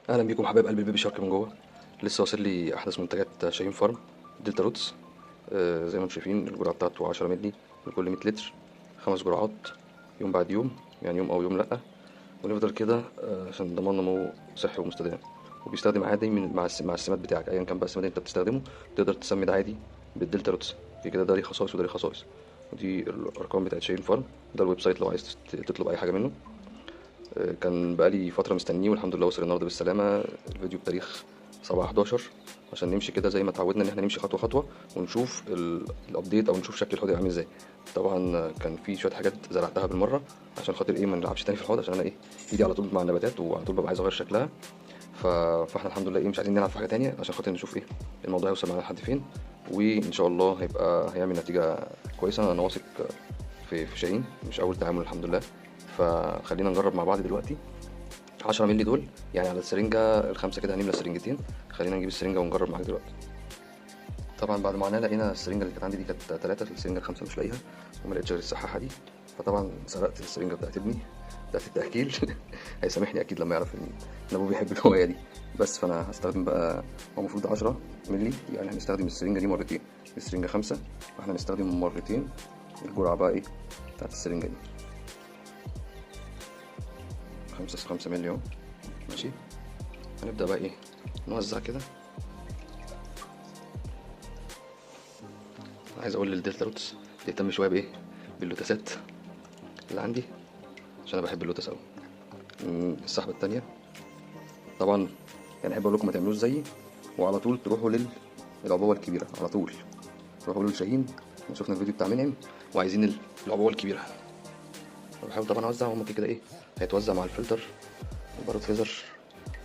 اهلا بيكم حبايب قلب ال baby shark من جوه. لسه واصل لي احدث منتجات شاهين فارم دلتا روتس. زي ما انتم شايفين الجرعة بتاعته 10 مللي لكل 100 لتر، 5 جرعات يوم بعد يوم، يعني يوم او يوم لا، ونفضل كده عشان ضمان نمو صحي ومستدام. وبيستخدم عادي من مع السماد بتاعك، ايا كان بقى السماد اللي انت بتستخدمه تقدر تسمد عادي بالدلتا روتس. في كده ده ليه خصائص وده ليه خصائص، ودي الارقام بتاعت شاهين فارم. ده ال website لو عايز تطلب اي حاجة منه. كان بقالي فترة مستنيه والحمد لله وصل النهارده بالسلامة. الفيديو بتاريخ 7/11 عشان نمشي كده زي ما اتعودنا ان احنا نمشي خطوة خطوة ونشوف ال update او نشوف شكل الحوض عامل ازاي. طبعا كان في شوية حاجات زرعتها بالمرة عشان خاطر ايه ما نلعبش تاني في الحوض، عشان انا ايه ايدي على طول مع النباتات وعلى طول ببقى عايز اغير شكلها. فاحنا الحمد لله ايه مش عايزين نلعب في حاجة تانية عشان خاطر نشوف ايه الموضوع هيوصل معانا لحد فين، وان شاء الله هيعمل نتيجة كويسة. انا واثق في شاهين، مش اول تعامل الحمد لله. فخلينا نجرب مع بعض دلوقتي. 10 مللي دول يعني على السرنجة الخمسة كده هنملى سرنجتين. خلينا نجيب السرنجة ونجرب معاك دلوقتي. طبعا بعد ما عملنا لقينا السرنجة اللي كانت عندي دي كانت 3، السرنجة الخمسة مش لاقيها وما لقيتش غير السحاحة دي، فطبعا سرقت السرنجة بتاعت ابني بتاعت التأكيل. هيسامحني اكيد لما يعرف ان ابوه بيحب الهواية دي. بس فانا هستخدم بقى، هو المفروض 10 مللي، يعني هنستخدم السرنجة دي مرتين، السرنجة 5 فاحنا هنستخدم مرتين الجرعة بقى ايه بتاعت السرنجة دي 5 مللي اهو. ماشي، هنبدأ بقى ايه نوزع كده. عايز اقول للدلتا روتس تهتم شوية بايه باللوتسات اللي عندي عشان انا بحب اللوتس قوي. السحبه التانية طبعا يعني احب اقول لكم ما تعملوش زيي وعلى طول تروحوا للعبوه الكبيرة، على طول تروحوا للشاهين. شفنا الفيديو بتاع منعم وعايزين العبوه الكبيرة. بحاول طبعا اوزع، هما كده ايه هيتوزع مع الفلتر ال parrot feather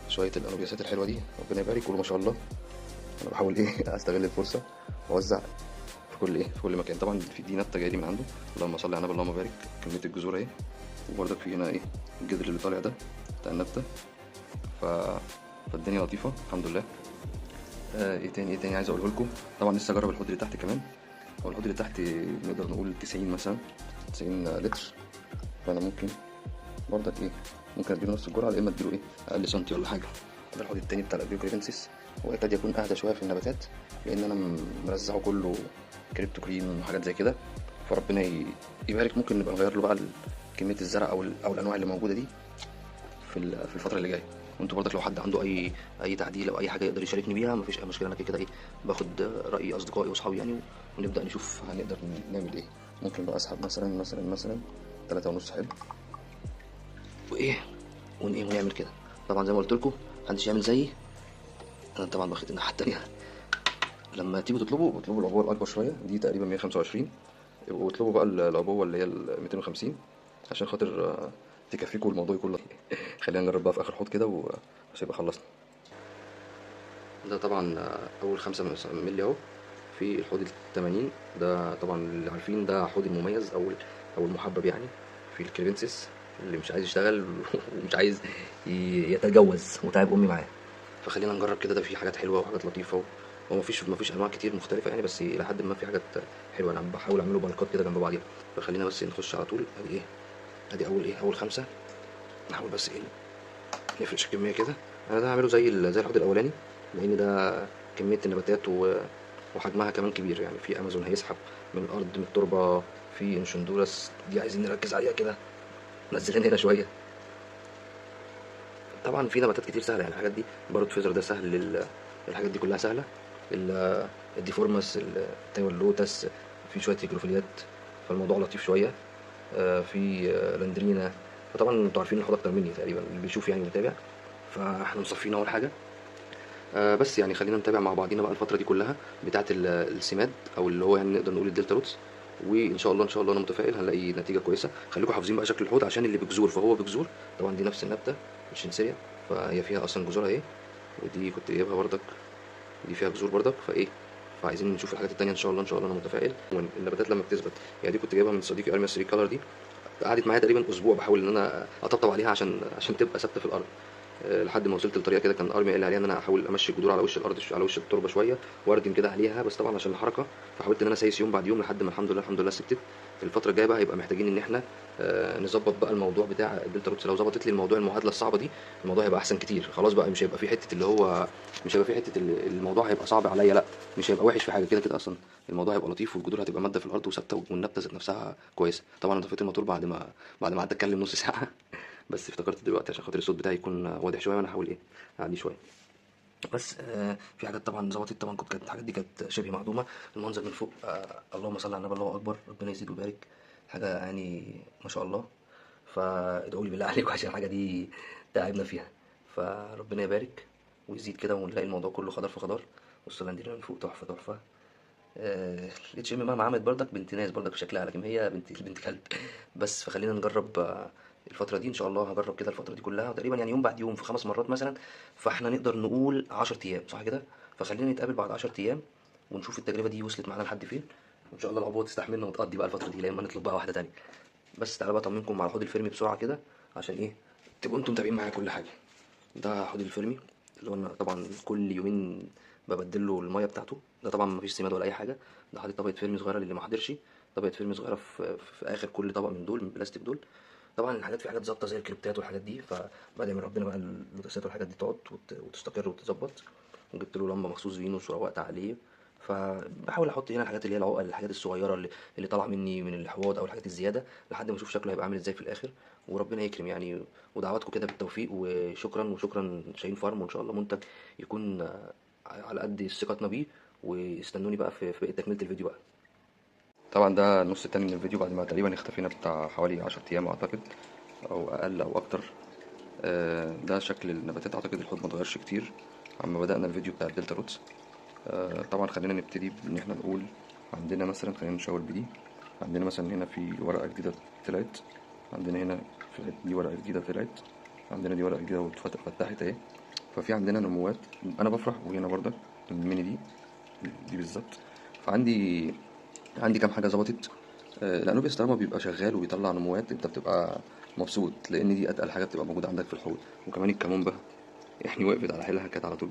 شوية الانوبياسات الحلوة دي، ربنا يبارك قولوا ما شاء الله. انا بحاول ايه استغل الفرصة واوزع في كل ايه في كل مكان. طبعا في دي نبته جاية لي من عنده، اللهم صل على النبي اللهم بارك، كمية الجذور اهي. وبرضك في هنا ايه الجذر اللي طالع ده بتاع النبتة. فالدنيا لطيفة الحمد لله. ايه تاني عايز اقوله لكم؟ طبعا لسه اجرب الحوض اللي تحت كمان. هو الحوض اللي تحت نقدر نقول 90 مثلا، 90 لتر. فانا ممكن برضك ايه ممكن اديله نص الجرعة، يا اما اديله ايه اقل سنتي ولا حاجة. ده الحوض التاني بتاع ال Labeo kribensis، هو يكاد يكون اهدى شوية في النباتات لان انا مرزعه كله Cryptocoryne وحاجات زي كده، فربنا يبارك. ممكن نبقى نغير له بقى كمية الزرع او الانواع اللي موجودة دي في الفترة اللي جاية. وانتوا برضك لو حد عنده اي تعديل او اي حاجة يقدر يشاركني بيها مفيش اي مشكلة. انا كده ايه باخد راي اصدقائي واصحابي يعني، ونبدا نشوف هنقدر نعمل ايه. ممكن بقى اسحب مثلا مثلا مثلا 3.5 حلو، وايه ونعمل كده. طبعا زي ما قلت لكم محدش يعمل زيي، انا طبعا باخد الناحية التانية. لما تيجوا تطلبوا اطلبوا العبوه الاكبر شوية، دي تقريبا 125، واطلبوا بقى العبوه اللي هي ال 250 عشان خاطر تكفيكوا الموضوع كله. خلينا نجرب بقى في اخر حوض كده وعشان يبقى خلصنا. ده طبعا اول 5 مللي اهو في الحوض ال 80. ده طبعا اللي عارفين ده حوض المميز او المحبب يعني في ال kribensis، اللي مش عايز يشتغل ومش عايز يتجوز وتعب امي معاه. فخلينا نجرب كده. ده فيه حاجات حلوة وحاجات لطيفة، ومفيش انواع كتير مختلفة يعني، بس الى حد ما في حاجات حلوة. انا بحاول اعمله بلقات كده جنب بعضيها. فخلينا بس نخش على طول. ادي ايه ادي اول ايه اول 5. نحاول بس ايه نفرش الكمية كده. انا ده هعمله زي الحوض الاولاني لان ده كمية النباتات وحجمها كمان كبير يعني. في امازون هيسحب من الارض من التربة، في انشندورس دي عايزين نركز عليها كده، نزلين هنا شوية. طبعا في نباتات كتير سهلة يعني، الحاجات دي parrot feather ده سهل، الحاجات دي كلها سهلة. ال difformis، اللوتس، في شوية هيجروفيليات، فالموضوع لطيف شوية. في لاندرينا. فطبعا انتوا عارفين الحوض اكتر مني تقريبا اللي بيشوف يعني ويتابع. فاحنا مصفين اول حاجة. بس يعني خلينا نتابع مع بعضينا بقى الفترة دي كلها بتاعه السماد او اللي هو يعني نقدر نقول الدلتا روتس، وان شاء الله ان شاء الله انا متفائل هنلاقي نتيجة كويسة. خليكم حافظين بقى شكل الحوض عشان اللي بجذور فهو بجذور. طبعا دي نفس النبتة الشنسيه فهي فيها اصلا جذورها اهي، ودي كنت جايبها بردك دي فيها جذور بردك. فايه فعايزين نشوف الحاجات التانية ان شاء الله. ان شاء الله انا متفائل. النباتات لما بتثبت يعني، دي كنت جايبها من صديقي ارميا 3 color، دي قعدت معايا تقريبا اسبوع بحاول ان انا اطبطب عليها عشان تبقى ثابتة في الارض، لحد ما وصلت لطريقه كده كان ارميا قال لي عليها ان انا احاول امشي الجذور على وش الارض على وش التربة شوية واردم كده عليها، بس طبعا عشان الحركة. فحاولت ان انا سايس يوم بعد يوم لحد ما الحمد لله الحمد لله ثبتت. الفترة الجاية بقى هيبقى محتاجين ان احنا نظبط بقى الموضوع بتاع ال Delta Roots. لو ظبطت لي الموضوع المعادلة الصعبة دي، الموضوع هيبقى احسن كتير. خلاص بقى مش هيبقى في حتة اللي هو، مش هيبقى في حتة الموضوع هيبقى صعب عليا، لا مش هيبقى وحش في حاجة، كده كده اصلا الموضوع هيبقى لطيف، والجذور هتبقى مادة في الارض وثابتة، والنبته ذات نفسها كويسة. طبعا انا طفيت الموتور بعد ما قعدت اتكلم نص ساعة بس افتكرت دلوقتي عشان خاطر الصوت بتاعي يكون واضح شوية، وانا هحاول ايه اعديه شوية. بس في حاجات طبعا ظبطت، طبعا كانت الحاجات دي كانت شبه معدومة. المنظر من فوق اللهم صل على النبي، الله اكبر، ربنا يزيد ويبارك، حاجة يعني ما شاء الله. فادعوا لي بالله عليكم عشان الحاجة دي تعبنا فيها، فربنا يبارك ويزيد كده، ونلاقي الموضوع كله خضار في خضار. والسلاندينا من فوق تحفة تحفة. ال HM مهما عملت بردك بنت ناس بردك في شكلها، لكن هي بنت كلب بس. فخلينا نجرب الفترة دي ان شاء الله، هجرب كده الفترة دي كلها تقريبا، يعني يوم بعد يوم في 5 مرات مثلا، فاحنا نقدر نقول 10 ايام صح كده. فخلينا نتقابل بعد 10 ايام ونشوف التجربة دي وصلت معانا لحد فين، وان شاء الله العبوه تستحملنا وتقضي بقى الفترة دي، لما نطلب بقى واحدة تانية. بس تعالوا بقى اطمنكم على حوض ال vermi بسرعة كده، عشان ايه تبقوا انتم متابعين معايا كل حاجة. ده حوض ال vermi اللي هو انا طبعا كل يومين ببدل له المية بتاعته. ده طبعا مفيش سماد ولا اي حاجة، ده حاطط طبقه vermi صغيرة للي ما حضرش، طبقه vermi صغيرة في اخر كل طبق من دول، من البلاستيك دول. طبعا الحاجات في حاجات ظابطة زي الكريبتات والحاجات دي، فبعد من ربنا بقى اللوتسات والحاجات دي تقعد وتستقر وتتظبط. وجبت له لمبة مخصوص فينوس وروقت عليه. فبحاول احط هنا الحاجات اللي هي العقل، الحاجات الصغيرة اللي طالعه مني من الحواض او الحاجات الزيادة، لحد ما اشوف شكله هيبقى عامل ازاي في الاخر. وربنا يكرم يعني، ودعواتكم كده بالتوفيق. وشكرا، وشكرا شاهين فارم، وان شاء الله منتج يكون على قد ثقتنا بيه. واستنوني بقى في بقية تكمله الفيديو بقى. طبعا ده النص التاني من الفيديو بعد ما تقريبا اختفينا بتاع حوالي 10 ايام اعتقد، او اقل او اكتر. ده شكل النباتات، اعتقد الحوض ما اتغيرش كتير عما بدأنا الفيديو بتاع ال Delta Roots. طبعا خلينا نبتدي بان احنا نقول عندنا مثلا، خلينا نشاور بدي، عندنا مثلا هنا في ورقة جديدة طلعت، عندنا هنا في دي ورقة جديدة طلعت، عندنا دي ورقة جديدة واتفتحت اهي. ففي عندنا نموات، انا بفرح. وهنا برضك الميني دي بالظبط. فعندي كام حاجة ظبطت. الانوبيس طالما بيبقى شغال وبيطلع نموات انت بتبقى مبسوط، لان دي اتقل حاجة بتبقى موجودة عندك في الحوض. وكمان الكمومبا يعني وقفت على حيلها، كانت على طول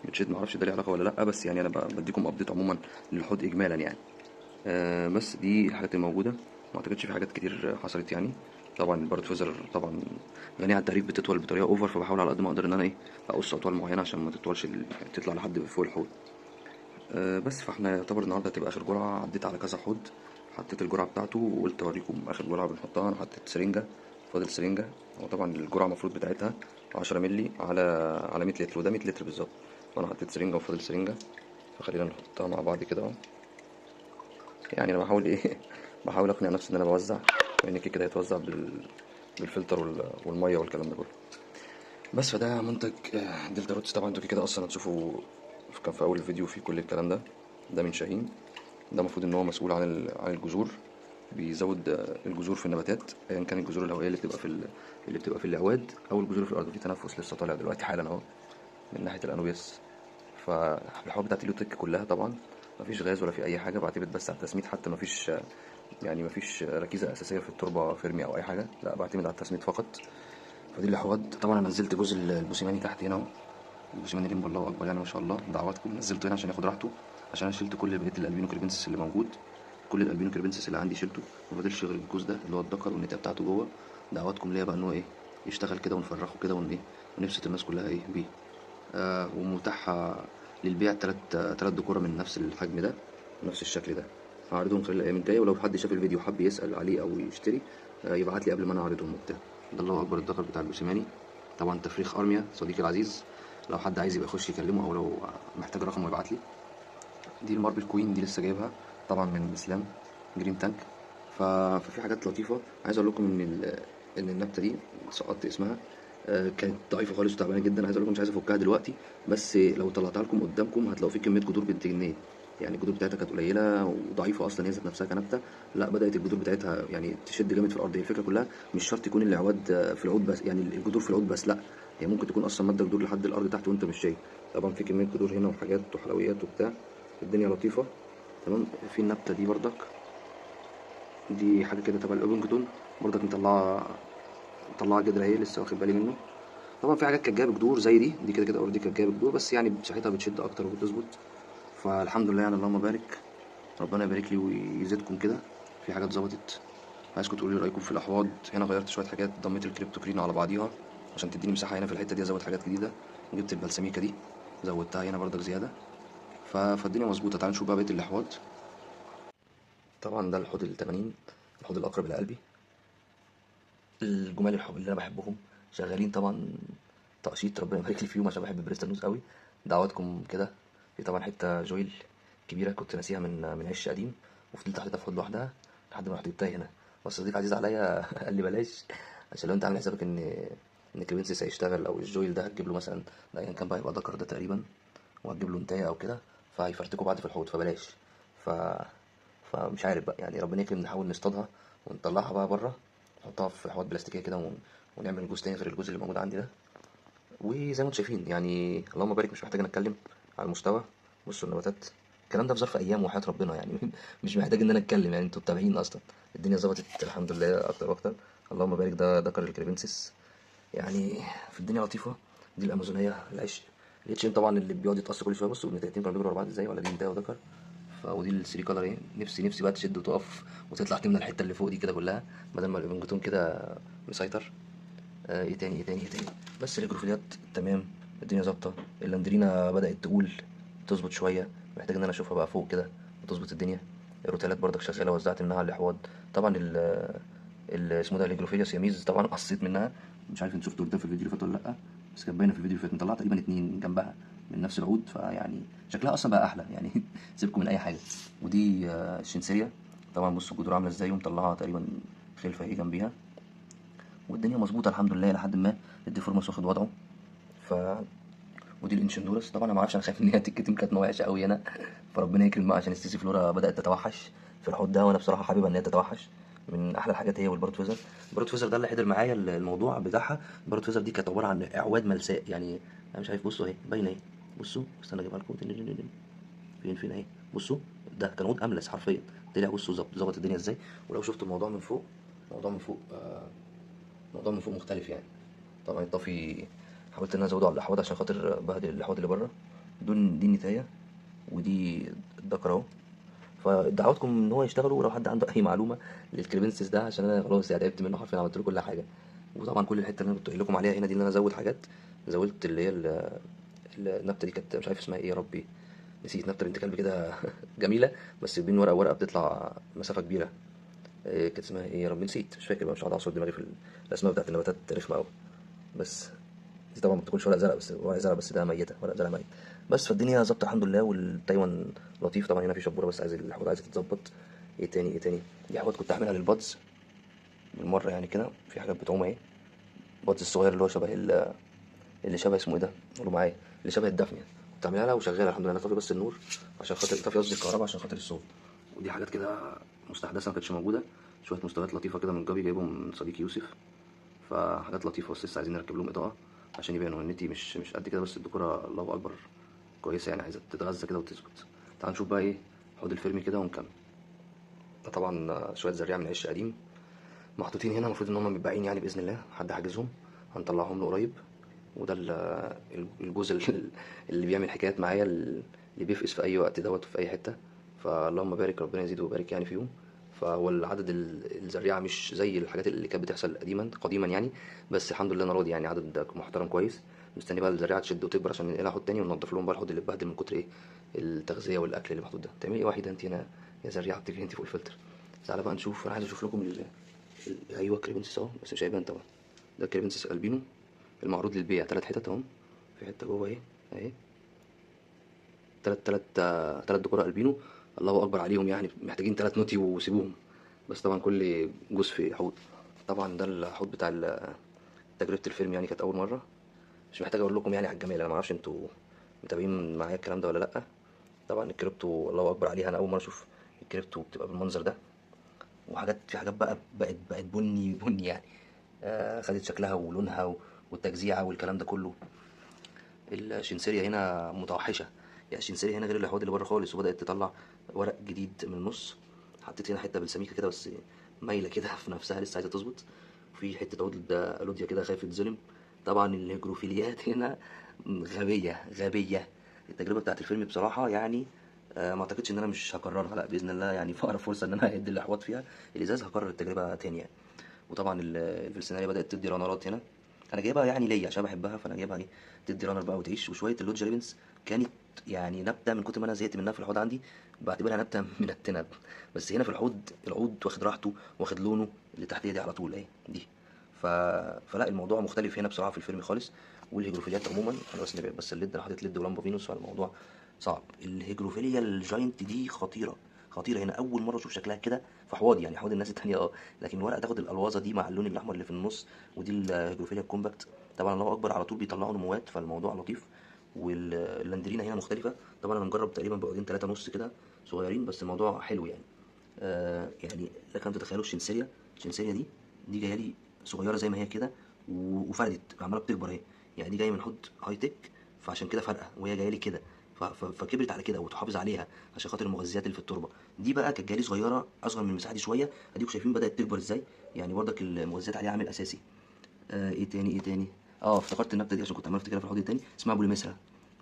بتشد، معرفش ده ليه علاقة ولا لا، بس يعني انا بديكم update عموما للحوض اجمالا يعني. بس دي الحاجات الموجودة، ما اعتقدش في حاجات كتير حصلت يعني. طبعا ال parrot feather طبعا غني عن التعريف، بتطول بطريقة over، فبحاول على قد ما اقدر ان انا ايه اقص اطوال معينة عشان ما تطولش تطلع لحد فوق الحوض. بس فاحنا يعتبر النهارده هتبقى اخر جرعة. عديت على كذا حوض، حطيت الجرعة بتاعته وقلت اوريكم اخر جرعة بنحطها. انا حطيت سرنجه، فاضل سرنجه. هو طبعا الجرعة المفروض بتاعتها 10 مللي على 100 لتر، وده 100 لتر بالظبط. فانا حطيت سرنجه وفاضل سرنجه، فخلينا نحطها مع بعض كده اهو. يعني انا بحاول ايه بحاول اقنع نفسي ان انا بوزع، لان كده هيتوزع بالفلتر والمية والكلام ده كله. بس فده منتج Delta Roots. طبعا انتوا كده اصلا هتشوفوا كان في اول الفيديو في كل الكلام ده. ده من شاهين، ده المفروض ان هو مسؤول عن الجذور، بيزود الجذور في النباتات، ايا كان الجذور الهوائية اللي بتبقى في اللي بتبقى في الاعواد او الجذور في الارض. في تنفس لسه طالع دلوقتي حالا اهو من ناحية الانوبيس. فالحوض بتاعت اليوتك كلها طبعا مفيش غاز ولا في اي حاجة، بعتمد بس على التسميد، حتى مفيش يعني مفيش ركيزة اساسية في التربة vermi او اي حاجة، لا بعتمد على التسميد فقط. فدي الاحواض. طبعا انا نزلت جزء البوسيماني تحت هنا اهو، البوسيماني rainbow الله اكبر يعني ما شاء الله، دعواتكم. نزلته هنا عشان ياخد راحته، عشان انا شلت كل بقية ال albino kribensis اللي موجود، كل ال albino kribensis اللي عندي شلته، ما فاضلش غير الجزء ده اللي هو الذكر والنتايه بتاعته جوه. دعواتكم ليا بقى ان هو ايه يشتغل كده ونفرخه كده ون ايه ونبسط الناس كلها ايه بيه. ومتاح للبيع تلات دكوره من نفس الحجم ده ونفس الشكل ده. هعرضهم خلال الايام الجاية، ولو حد شاف الفيديو وحب يسال عليه او يشتري يبعت لي قبل ما انا اعرضهم وبتاع. ده الله اكبر الذكر بتاع البوسيماني، طبعا تفريخ ارميا صديقي العزيز. لو حد عايز يبقى يخش يكلمه، او لو محتاج رقمه يبعت لي. دي ال marble queen، دي لسه جايبها طبعا من اسلام Green Tank. ففي حاجات لطيفة. عايز اقول لكم ان النبتة دي سقطت اسمها، كانت ضعيفة خالص وتعبانه جدا. عايز اقول لكم مش عايز افكها دلوقتي، بس لو طلعتها لكم قدامكم هتلاقوا في كمية جذور بنت جنيه. يعني الجذور بتاعتها كانت قليله وضعيفه اصلا هي ذات نفسها كنبته، لا بدات الجذور بتاعتها يعني تشد جامد في الارض. هي الفكرة كلها مش شرط يكون العواد في العود بس، يعني الجذور في العود بس، لا هي ممكن تكون اصلا مادة جذور لحد الارض تحت وانت مش شايف. طبعا في كمية جذور هنا وحاجات وحلويات وبتاع، الدنيا لطيفة تمام. في النبتة دي بردك، دي حاجة كده تبع الاوبنجتون بردك، مطلعه جدر اهي لسه واخد بالي منه. طبعا في حاجات كانت جايبه جذور زي دي كده كده already كانت جايبه جذور، بس يعني مساحتها بتشد اكتر وبتظبط. فالحمد لله يعني اللهم بارك، ربنا يبارك لي ويزيدكم كده. في حاجات ظبطت، عايزكم تقولوا لي رايكم في الاحواض. هنا غيرت شوية حاجات، ضميت الكريبتوكرين على بعضيها عشان تديني مساحة هنا في الحتة دي، ازود حاجات جديدة. جبت البلسميكا دي زودتها هنا برضك زيادة. فالدنيا مظبوطة. تعالوا نشوف بقى بقية الاحواض. طبعا ده الحوض ال 80، الحوض الاقرب الى قلبي. الجمال الحب اللي انا بحبهم شغالين طبعا تقشيط، ربنا يبارك لي فيهم عشان بحب bristlenose قوي. دعواتكم كده. في طبعا حتة جويل كبيرة كنت ناسيها من عش قديم، وفضلت حاططها في حوض لوحدها لحد ما رحت جبتها هنا. بس صديق عزيز عليا قال لي بلاش، عشان لو انت عامل حسابك ان kribensis هيشتغل او الجويل ده هتجيب له مثلا، ده ايا كان بقى يبقى ذكر ده تقريبا، وهتجيب له انتايه او كده، فهيفرتكوا بعض في الحوض، فبلاش. فمش عارف بقى يعني، ربنا يكرم نحاول نصطادها ونطلعها بقى بره، نحطها في حوض بلاستيكيه كده ونعمل جوز تاني غير الجوز اللي موجود عندي ده. وزي ما انتم شايفين يعني اللهم بارك، مش محتاج انا اتكلم على المستوى. بصوا النباتات، الكلام ده في ظرف ايام وحياه ربنا يعني مش محتاج ان انا اتكلم يعني، انتوا متابعين اصلا. الدنيا ظبطت الحمد لله اكتر واكتر، اللهم بارك. ده ذكر ال kribensis يعني، في الدنيا لطيفة. دي الامازونيه العشق ال HM طبعا اللي بيقعد يتقص كل شوية. بصوا النتايتين كانوا بيجروا ورا بعض ازاي، ولا دي نتايه وذكر. ودي ال three color اهي. نفسي بقى تشد وتقف وتطلع تمنى الحتة اللي فوق دي كده كلها، بدل ما الابنجتون كده مسيطر. ايه تاني ايه تاني ايه تاني؟ بس الجروفيليات تمام، الدنيا ظابطة. اللاندرينا بدات تقول تظبط شوية، محتاج ان انا اشوفها بقى فوق كده وتظبط الدنيا. الروتالات برضك شغالة، وزعت منها على الاحواض طبعا. ال اسمه ده ال Hygrophila Siamese طبعا قصيت منها، مش عارف انت شفتوا ده في الفيديو اللي فات ولا لا، بس كانت باينة في الفيديو اللي فات. مطلعه تقريبا 2 جنبها من نفس العود، فيعني شكلها اصلا بقى احلى يعني سيبكم من اي حاجة. ودي الشنسيه طبعا، بصوا الجذور عامله ازاي، ومطلعه تقريبا خلفه اهي جنبيها، والدنيا مظبوطة الحمد لله لحد ما ال difformis واخد وضعه. ودي ال Enchyndorus طبعا انا ما اعرفش، انا خايف ان هي تتكتم، كانت وحشة قوي هنا، فربنا يكرم بقى عشان ال sessiliflora بدات تتوحش في الحوض ده، وانا بصراحة حاببها ان هي تتوحش. من احلى الحاجات هي وال parrot feather. ال parrot feather ده اللي حضر معايا الموضوع بتاعها. ال parrot feather دي كانت عبارة عن اعواد ملساء يعني، انا مش عارف، بصوا اهي باينة اهي، بصوا استنى اجيبها لكم فين اهي. بصوا ده كان عود املس حرفيا، طلع بصوا ظبط الدنيا ازاي. ولو شفتوا الموضوع من فوق، الموضوع من فوق الموضوع من فوق مختلف يعني. طبعا الطفي حاولت ان انا ازوده على الاحواض عشان خاطر بهدل الاحواض اللي بره. دي النتايه ودي الذكر اهو. فدعواتكم ان هو يشتغلوا، ولو حد عنده اي معلومة لل kribensis ده، عشان انا خلاص يعني تعبت منه حرفيا، عملت له كل حاجة. وطبعا كل الحتة اللي انا كنت قايل لكم عليها هنا دي ان انا ازود حاجات، زودت اللي هي النبتة دي، كانت مش عارف اسمها ايه يا ربي، نسيت. نبته بنت كلب كده جميلة، بس بين ورقة وورقة بتطلع مسافة كبيرة. كانت اسمها ايه يا ربي، نسيت، مش فاكر بقى، مش هقعد اعصر دماغي في الاسماء بتاعت النباتات، رخمة قوي. بس دي طبعا ما بتاكلش ورق زرع، بس ورق زرع بس ده ميته، ورق زرع ميت بس. فالدنيا ظابطة الحمد لله، والتايوان لطيف. طبعا هنا في شبوره بس عايز الحوض عايزه تتظبط. ايه تاني ايه تاني؟ دي حاجات كنت اعملها لل buds بالمرة يعني كده، في حاجات بتعوم اهي. buds الصغير اللي هو شبه اللي شبه اسمه ايه ده، قولوا معايا، اللي شبه ال daphnia، كنت اعملها لها وشغالة الحمد لله. انا طافي بس النور عشان خاطر طافي، قصدي الكهرباء عشان خاطر الصوت. ودي حاجات كده مستحدثة ما كانتش موجودة، شوية مستويات لطيفة كده من guppy جايبهم من صديقي يوسف، فحاجات لطيفة. بس لسه عايزين نركب لهم اضاءه عشان يبانوا. النتي مش قد كده، بس الديكوره الله اكبر كويسة يعني، عايزه تتغذى كده وتظبط. تعال نشوف بقى ايه حوض الفيرمي كده ونكمل. ده طبعا شوية زريعه من عش قديم محطوطين هنا، المفروض ان هم متباعين يعني باذن الله، حد حاجزهم هنطلعهم له قريب. وده الجزء اللي بيعمل حكايات معايا، اللي بيفقس في اي وقت دوت وفي اي حتة، فاللهم بارك، ربنا يزيد ويبارك يعني فيهم. فهو العدد الزريعه مش زي الحاجات اللي كانت بتحصل قديما يعني، بس الحمد لله انا راضي يعني، عدد محترم كويس. مستني بقى الزريعه تشد وتكبر عشان ننقلها حوض تاني، وننضف لهم بقى الحوض اللي اتبهدل من كتر ايه التغذية والاكل اللي محطوط ده. تعملي ايه وحيده انت هنا يا زريعه، بتجري انت فوق الفلتر. تعالى بقى نشوف، انا عايز اشوف لكم ايوه kribensis اهو، بس مش هيبان طبعا. ده kribensis albino المعروض للبيع، 3 حتت اهم، في حتة جوه اهي اهي، تلات دكوره البينو، الله اكبر عليهم يعني، محتاجين 3 nuttii وسيبوهم. بس طبعا كل جزء في حوض. طبعا ده الحوض بتاع تجربه الفيلم يعني، كانت اول مرة، مش محتاج اقول لكم يعني على الجمال، انا ما اعرفش انتوا متابعين معايا الكلام ده ولا لا. طبعا ال crypto الله اكبر عليها، انا اول مرة اشوف ال crypto بتبقى بالمنظر ده، وحاجات في حاجات بقى بقت بني بني يعني، خدت شكلها ولونها والتجزيعه والكلام ده كله. الشنسيريا هنا متوحشه يعني، الشنسيريا هنا غير الحوض اللي بره خالص، وبدات تطلع ورق جديد من النص. حطيت هنا حتة بلسميكه كده بس مايلة كده في نفسها، لسه عايزه تظبط. وفي حتة عود الوديا كده خايف يتظلم. طبعا الهيجروفيليات هنا غبية غبية. التجربة بتاعت الفيلم بصراحة يعني ما اعتقدش ان انا مش هكررها، لا باذن الله يعني في اقرب فرصة ان انا اهد الاحواض فيها الازاز هكرر التجربة تاني يعني. وطبعا ال vallisneria بدات تدي runner ات هنا، انا جايبها يعني ليا عشان بحبها، فانا جايبها ايه تدي runner بقى وتعيش. وشوية ال Loddiges repens كانت يعني نبته من كتر ما انا زهقت منها في الحوض عندي بعتبرها نبته من التنب، بس هنا في الحوض العود واخد راحته واخد لونه اللي تحت دي على طول اهي دي. فلا الموضوع مختلف هنا بصراحة في ال vermi خالص. وال hygrophila ات عموما انا بس نبعد بس ال LED، انا حاطط LED ولمبه فينوس فالموضوع صعب. ال hygrophila ال giant دي خطيرة خطيرة هنا، اول مرة اشوف شكلها كده في حواض، يعني حواض الناس التانية لكن الورقة تاخد الالوازه دي مع اللون الاحمر اللي في النص. ودي ال hygrophila ال compact طبعا الله اكبر على طول بيطلعوا نموات، فالموضوع لطيف. وال andrena هنا مختلفة طبعا، انا مجرب تقريبا بعودين 3 ونص كده صغيرين، بس الموضوع حلو يعني. يعني لك ان تتخيلوا ال Shinseria، ال Shinseria دي جاية لي صغيرة زي ما هي كده وفردت عماله بتكبر اهي، يعني دي جاية من حوض high tech فعشان كده فارقه، وهي جاية لي كده فكبرت على كده وتحافظ عليها عشان خاطر المغذيات اللي في التربة. دي بقى كانت جاية لي صغيرة اصغر من المساحة دي شوية، اديكم شايفين بدات تكبر ازاي، يعني برضك المغذيات عليها عامل اساسي. ايه تاني ايه تاني؟ افتكرت النبتة دي عشان كنت عمال افتكرها في الحوض التاني، اسمها Polyomethra.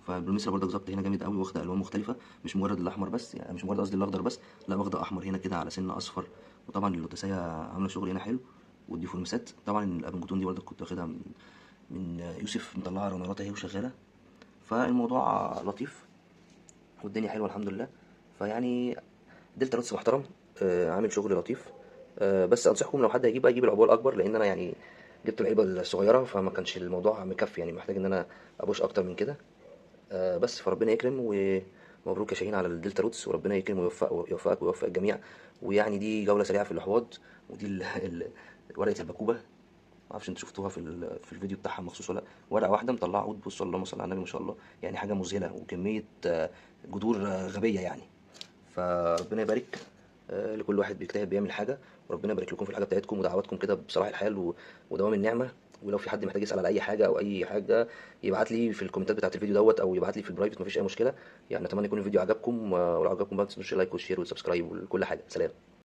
فال Polyomethra برضك ظابطة هنا جامد قوي، واخده الوان مختلفة، مش مجرد الاحمر بس، يعني مش مجرد قصدي الاخضر بس، لا واخده احمر هنا كده على سن اصفر. وطبعا اللوتسيه عامله شغل هنا حلو، وال difformis ات طبعا ال Aponogeton دي برضك كنت واخدها من يوسف، مطلعه runner ات اهي وشغالة، فالموضوع لطيف والدنيا حلوة الحمد لله. فيعني Delta Roots محترم، عامل شغل لطيف. بس انصحكم لو حد هيجيب بقى يجيب العبوه الاكبر، لان انا يعني جبت العلبة الصغيرة فما كانش الموضوع مكفي، يعني محتاج ان انا ابوش اكتر من كده. بس فربنا يكرم، ومبروك يا شاهين على ال Delta Roots، وربنا يكرم ويوفقك ويوفق الجميع. ويعني دي جولة سريعة في الاحواض، ودي ورقة الباكوبه، ما اعرفش انتوا شفتوها في الفيديو بتاعها مخصوص ولا لا، ورقة واحدة مطلعه عود، بصوا اللهم صل على النبي ما شاء الله، يعني حاجة مذهلة وكمية جذور غبية يعني. فربنا يبارك لكل واحد بيجتهد بيعمل حاجة، وربنا يبارك لكم في الحاجة بتاعتكم ودعواتكم كده بصلاح الحال ودوام النعمة. ولو في حد محتاج يسال على اي حاجة او اي حاجة يبعت لي في ال comment ات بتاعت الفيديو دوت، او يبعت لي في ال private، مفيش اي مشكلة. يعني اتمنى يكون الفيديو عجبكم، ولو عجبكم بقى ما تنسوش like وال share وال subscribe وكل حاجة. سلام.